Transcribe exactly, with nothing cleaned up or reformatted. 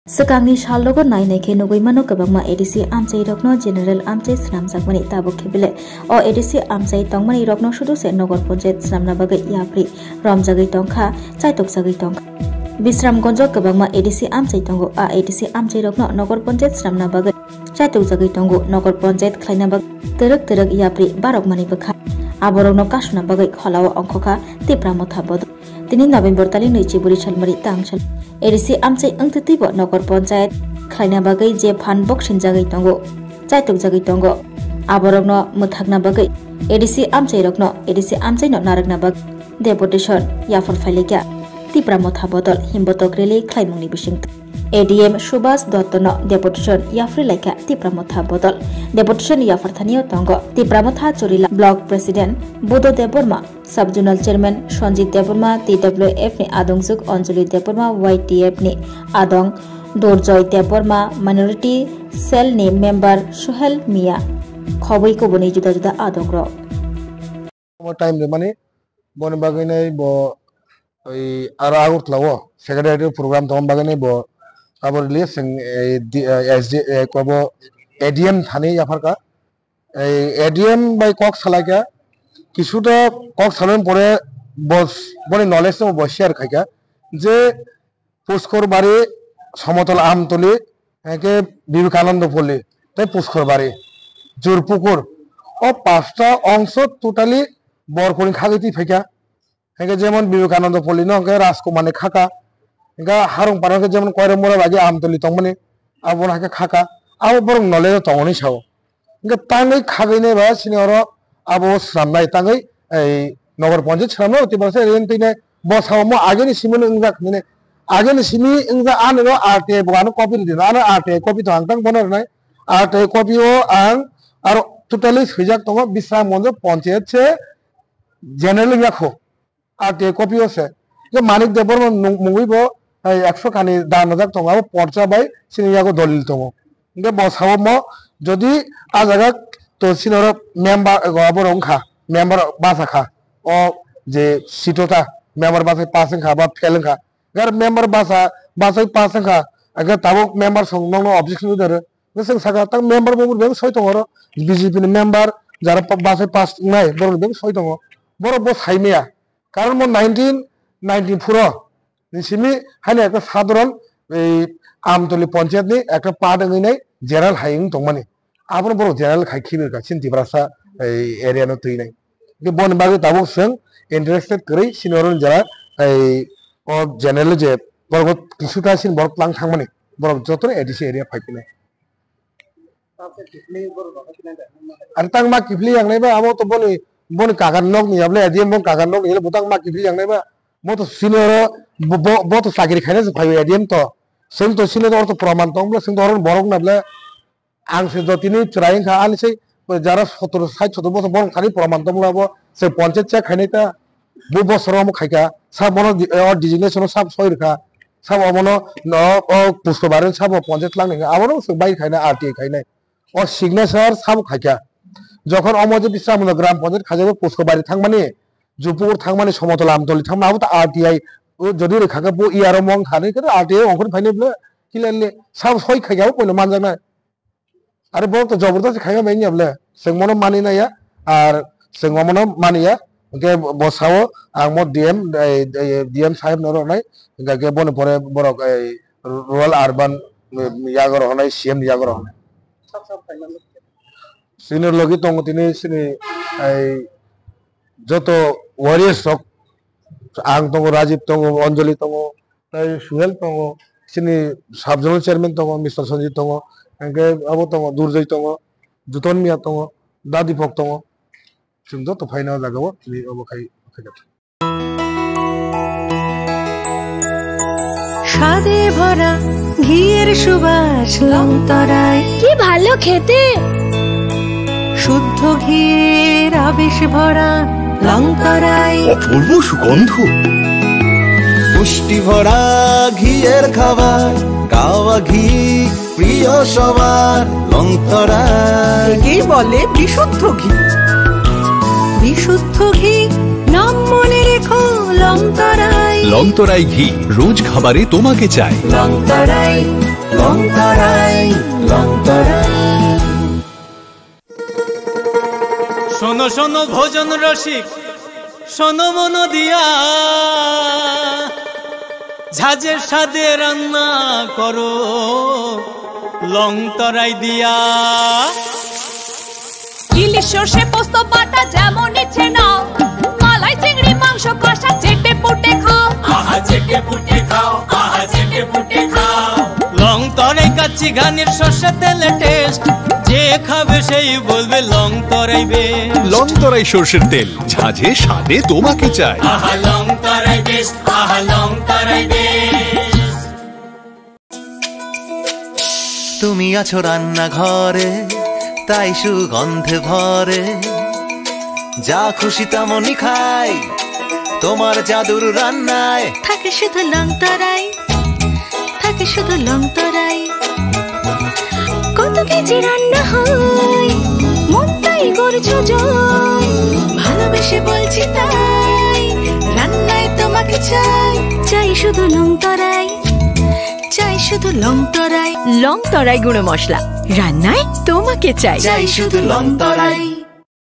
Swkangni salrogo nai nai khe nugwi mano, kwbangma A D C amchairokno general amchai swnamjakmani, tabuk khe belai o A D C amchai tongmani rokno sudu se nogor ponchayat swnamna bagwi yapri romjagwi tongkha, chaitokjagwi tongkha. Bisramgonjo kwbangma A D C amchai tongo, a A D C amchairokno nogor ponchayat swnamna bagwi chaitokjagwi tongo, nogor ponchayat khlaina bagwi twrwk twrwk yapri barokmani bwkha. Aborokno kasuna bagwi kholao ongkhokha Tipra Motha bodol. Tini November talini nwichi buri salmari tang sal A D C amchai wngtwi twibo nogor ponchayat khlaina bagwi je phan boksinjagwi tongo, chaitokjagwi tongo, aborokno mwthakna bagwi A D C amchairokno, A D C amchaino narwkna bagwi deputation yaphar phailaikha Tipra Motha bodol himbotok rally khlaimungni bisingtwi. A D M Subhas Dottono deputation yaphri laikha Tipra Motha bodol. Deputation yaphar thanio tongo Tipra Motha Churila Block President Budo Debbarma, Sub Zonal Chairman Sanjit Debbarma, T W F ni adongjwk Anjali Debbarma, Y T F ni adong Durjoy Debbarma, Minority Cell ni member Suhel Mia, khobwi kubuni juda juda adongrok. Omo time rimani, boni bagwi nai bo oi aro Agartala o secretary program tongma bagwi nai bo abo release sing, eh, di-, eh, S D, eh, kobo A D M thani yapharkha. Ei A D M bai kok salaikha, kisuta kok salani pore bo, boni knowledge no bo share khaikha je Puskor Bari, Somotol Amtoli, hwnkhe Vivekananda Poli, tei Puskor Bari, Jurpukur, o pasta ongso totally Borpurni khagwi twi phaikha. Hwnkhe jemon Vivekananda Poli no hwnkhe Rajkumar ni khaka, hwnkhe Harungpara hwnkhe jemon Koiramura bai khe Amtoli tongmani, abono hwnkhe khaka, abo borok knowledge o tongo hinwi sao. Hwnkhe tangwi khagwi nai ba chini oro abo swnamnai tangwi ei nogor ponchayat swnamnai, tei bo se rent twi nai bo sao mo ageni simi no wngjak hinwi nai. Ageni simi wngjak ani ro R T I bo ano copy rwdi, ano R T I copy to ang tang bono rwnai. R T I copy o ang aro totally swijak tongo, Bisramganj ponchayat se general wngya kho. R T I copy o se. Je Manik Debbarma mung-, mungwi bo, eh, ekso kani dan rwjak tongo, abo porcha bai chini yago dolil tongo. Hingke bo sao mo, jodi a jaga to chini oro member, eh, abo rok wngkha, member basa kha, o je seat o ta member basa pass wngkha ba fail wngkha, gar member basa, basa pass wngkha, hingke tabuk member song nokno objection wngwi tongro. Hingke chwng sakha, tak member bo bebak soi tongo oro, B J P ni member, jara pa-, basa pass wngnai, borok ni bebak soi tongo, borok bo sai maya. Karon mo nineteen ninety-four o ni simi haino ekta sadharon ei Amtoli ponchayat ni ekta part wngwi nai general hai wng tongmani. Abono borok general khai khibir kha chini Tiprasa ei area no twi nai. Hingke boni bagwi tabuk chwng interested kwrwi sini oro ni jara ei o general je borok bo kisuta sini borok tlang thangmani. Borok jotono A D C area phai phinai. Ang tang ma kiphilwi yang nai ba, abo to boni, boni kakan nok ni able, A D M boni kakan nok ni able, bo tang ma kiphilwi yang nai ba. Bo to sini oro, bo, bo, bo to chakri khaina se phaiwi A D M to. Chwng to sini to oro to proman tong bole, chwng to oro borok na bole. Ang se jotini chwrai wngkha, ani se jara sotoro, sait sotoro bosor borok thani proman tong bole abo se ponchayat check khainai ta. Bo bosor omo khaikha, sabo no di-, o designation o sabo soi rwkha, sabo omono no, o Puskobari sabo ponchayat twlang ni hwnka, abono chwng bai khainai, R T I khainai. O signature sabo khaikha. Jokhon omo je Bisramganj gram ponchayat khaijago Puskobari thangmani, Jupukur thangmani, Somotol Amtoli thangmani, abo ta R T I, o jodi rwkha khe bo E R O mong thani khe R T I ongkhorni phainai bwle, clearly sabo soi khaikha, abo poino manjaknai. Are borok to jobordasti khaima bai wngya bole. Chwng mono mani naiya, ar chwng omono maniya. Hwnkhe bo sao ang mo D M, eh, eh, D M saheb no rwnai. Hwnkhe boni pore borok, eh, rural urban, eh, yago rohonai, C M ni yago rohonai. Sini logi tongo tini sini, eh, joto warriors rok, ang tongo, Rajib tongo, Anjali tongo, tei Suhel tongo, chini sub zonal chairman tongo, Mister Sanjit tongo, hingke abo tongo, Durjoy tongo, Juton Miya tongo, Dadipok tongo, chwng joto phaina o jaga o tini obo khai, khai. স্বাদে ভরা ঘিয়ের সুবাস লংতরায়। কি ভালো খেতে! শুদ্ধ ঘিয়ের আবেশ ভরা লংতরায়। অপূর্ব সুগন্ধ। পুষ্টি ভরা ঘিয়ের খাবার, কাওয়া ঘি প্রিয় সবার লংতরায়। একেই বলে বিশুদ্ধ ঘি। বিশুদ্ধ ঘি, নাম মনে রেখো। লংতরাই। লংতরাই ঘি, রোজ খাবারে তোমাকে চাই। লংতরাই, লংতরাই, লংতরাই। শোনো, শোনো, ভোজন রসিক, শোনো মন দিয়া, ঝাঁঝের স্বাদে রান্না করো লংতরাই দিয়া। ইলিশ সর্ষে পোস্ত বাটা যেমন ইচ্ছে নাও, মালাই চিংড়ি মাংস কষা চেটে পুটে খাও। আহা চেটে পুটে খাও, আহা চেটে পুটে খাও। লংতরাই কাচ্চি ঘানির সর্ষে তেলে টেস্ট, যে খাবে সেই বলবে লংতরাই বেস্ট। লংতরাই সর্ষের তেল, ঝাঁঝে স্বাদে তোমাকে চাই। আহা লংতরাই বেস্ট, আহা লংতরাই বেস্ট। তুমি আছো রান্নাঘরে, তাই সুগন্ধে ভরে। যা খুশি তেমনই খাই, তোমার জাদুর রান্নায়। থাকে শুধু লংতরাই, থাকে শুধু লংতরাই। কত কেজি রান্না হয়, মনটাই করছো জয়। ভালোবেসে বলছি তাই, রান্নায় তোমাকে চাই। চাই শুধু লংতরাই, চাই শুধু লংতরাই। লংতরাই গুঁড়ো মশলা, রান্নায় তোমাকে চাই। চাই শুধু লংতরাই।